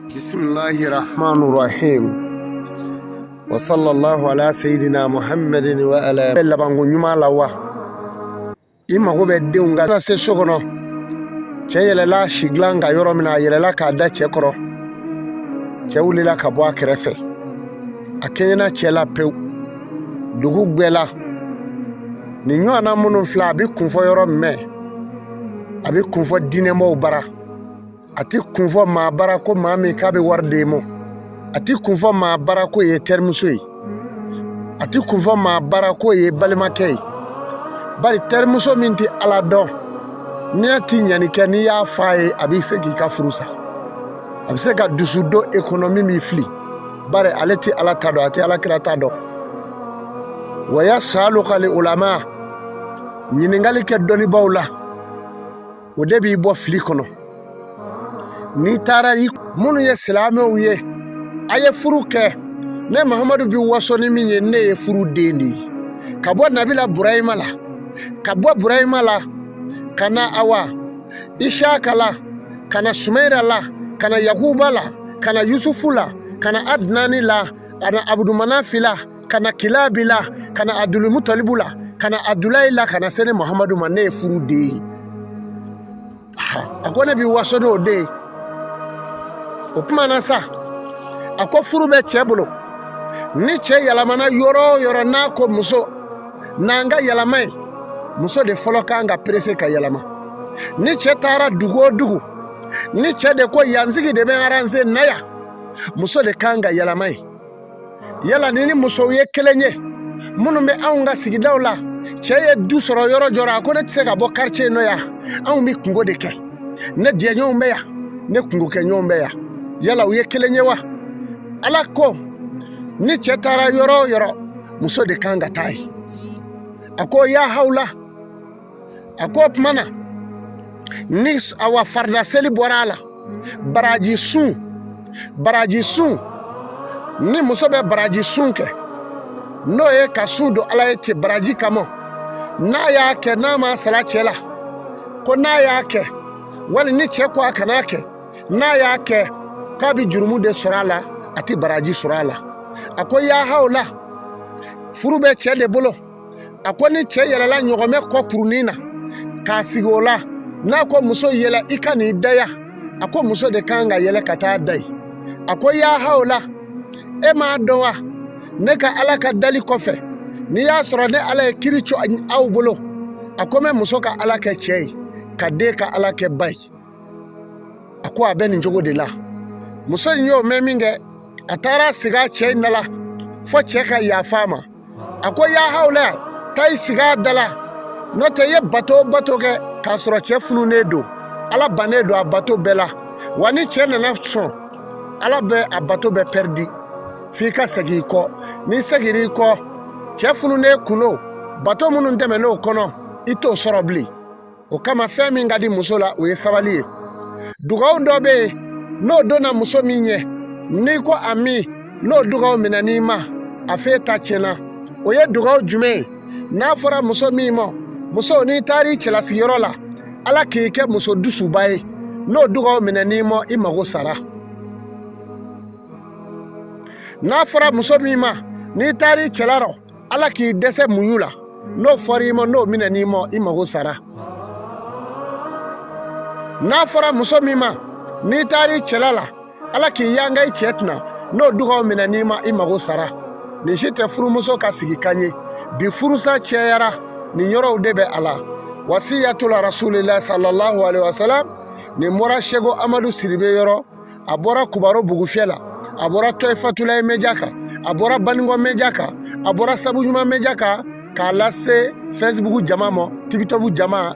Bisimilahi rahman rahim wa sallallahu ala sayyidina muhammadin wa ala bɛ labanko ɲuman la wa i mago bɛ denw ka se so kɔnɔ. Cɛ yɛlɛla sigilan kan yɔrɔ min na, a yɛlɛla k'a da cɛ kɔrɔ. Cɛ wulila ka bɔ a kɛrɛfɛ, a kɛɲɛna cɛ la pewu. Dugu gbɛla, nin ɲɔgɔnna minnu filɛ, a bɛ kunfɔ yɔrɔ min, a bɛ kunfɔ diinɛmɔgɔw bara, a tɛ kunfɔ maa bara ko maa min k'a bɛ wari d'e ma, a tɛ kunfɔ maa bara k'o ye terimuso ye, a tɛ kunfɔ maa bara k'o ye balimakɛ ye. Bari terimuso min tɛ Ala dɔn, n'i ti ɲani kɛ, n'i y'a fɔ a ye, a bɛ se k'i ka furu sa, a bɛ se ka dusu don e kɔnɔ min b'i fili, bari ale tɛ Ala ta dɔn, a tɛ Ala kira ta dɔn. Wa yasalukali ulama, ɲininkali kɛ dɔnnibaaw la, o de b'i bɔ fili kɔnɔ. N'i taara i minnu ye silamɛw ye, a ye furu kɛ. Ne Mahamadu bɛ waso ni min ye, ne ye furu den de ye, ka bɔ nabila Burahima la, ka bɔ Burahima la ka na awa Isaka la, ka na Sumayira la, ka na Yakuba la, ka na Yusufu la, ka na Adinani la, ka na Abudumanafi la, ka na Kilabi la, ka na Abdulmutalibu la, ka na Abdulayi la, ka na se ne Muhamadu ma. Ne ye furu den ye. A ko ne bɛ waso n'o de ye. O tuma na sa, a ko furu bɛ cɛ bolo. Ni cɛ yɛlɛmana yɔrɔ o yɔrɔ, n'a ko muso n'an ka yɛlɛma ye, muso de fɔlɔ kan ka perese ka yɛlɛma. Ni cɛ taara dugu o dugu, ni cɛ de ko yansigi de bɛ aranze na yan, muso de kan ka yɛlɛma ye. Yala ni musow ye kelen ye minnu bɛ anw ka sigidaw la, cɛ ye du sɔrɔ yɔrɔ jɔrɔ, a ko ne tɛ se ka bɔ quartier nɔ yan, anw bɛ kungo de kɛ, ne jɛɲɔgɔnw bɛ yan, ne kungokɛɲɔgɔnw bɛ yan, yala u ye kelen ye wa? Ala ko ni cɛ taara yɔrɔ o yɔrɔ, muso de kan ka taa yen. A ko ya hawla, a ko o tuma na ni awa farida seli bɔra a la, baraji sun, baraji sun, ni muso bɛ baraji sun kɛ, n'o ye ka sun don Ala ye ten baraji kama, n'a y'a kɛ, n'a ma sara cɛ la, ko n'a y'a kɛ, wali ni cɛ ko a kan'a kɛ, n'a y'a kɛ, k'a bɛ jurumu de sɔrɔ a la, a tɛ baraji sɔrɔ a la. A ko ya hawla, furu bɛ cɛ de bolo. A ko ni cɛ yɛlɛla ɲɔgɔmɛ kɔ kurunin na k'a sigi o la, n'a ko muso yɛlɛ i ka n'i da yan, a ko muso de kan ka yɛlɛ ka taa da yen. A ko ya hawla, e m'a dɔn wa, ne ka Ala ka dali kɔfɛ, n'i y'a sɔrɔ ne Ala ye kiri co aw bolo, a ko n bɛ muso ka Ala kɛ cɛ ye, ka den ka Ala kɛ ba ye. A ko a bɛ nin cogo de la. Muso in y'o mɛn min kɛ, a taara sigi a cɛ in da la fo cɛ ka yafa a ma. A ko ya hawla, taa i sigi a da la, n'o tɛ i ye bato o bato kɛ k'a sɔrɔ cɛ fununen don, Ala bannen don a bato bɛɛ la. Wa ni cɛ nana sɔn, Ala bɛ a bato bɛɛ pɛridi f'i ka segin i kɔ. N'i seginna i kɔ, cɛ fununen kun don, bato minnu tɛmɛn'o kɔnɔ, i t'o sɔrɔ bilen. O kama fɛn min ka di muso la, o ye sabali ye. Dugawu dɔ bɛ yen, n'o donna muso min ɲɛ, n'i ko ami, n'o dugawu minɛn'i ma, a f'e ta tiɲɛna. O ye dugawu jumɛn ye? N'a fɔra muso min ma, muso, n'i taara i cɛlasigiyɔrɔ la, Ala k'i kɛ muso dusuba ye, n'o dugawu minɛn'i ma, i mago sara. N'a fɔra muso min ma, n'i taara i cɛla rɔ, Ala k'i dɛsɛ muɲu la, n'o fɔra i ma, n'o minɛn'i ma, i mago sara. N'a fɔra muso min ma, n'i taara i cɛla la, Ala k'i yanga i cɛ tɛna, n'o dugaw minɛn'i ma, i mago sara. Nin si tɛ furumuso ka sigikan ye. Bi furusa cɛyara, nin yɔrɔw de bɛ a la. Wasiyatula rasulillah sallallahu alaihi wasallam. Nin bɔra Seko Amadu Siribe yɔrɔ, a bɔra Kubaro Bugufiyɛ la, a bɔra Tɔyifatulayi media kan, a bɔra Banikɔ media kan, a bɔra Sabu Ɲuman media kan, k'a lase Facebook jama ma, TikTok jama.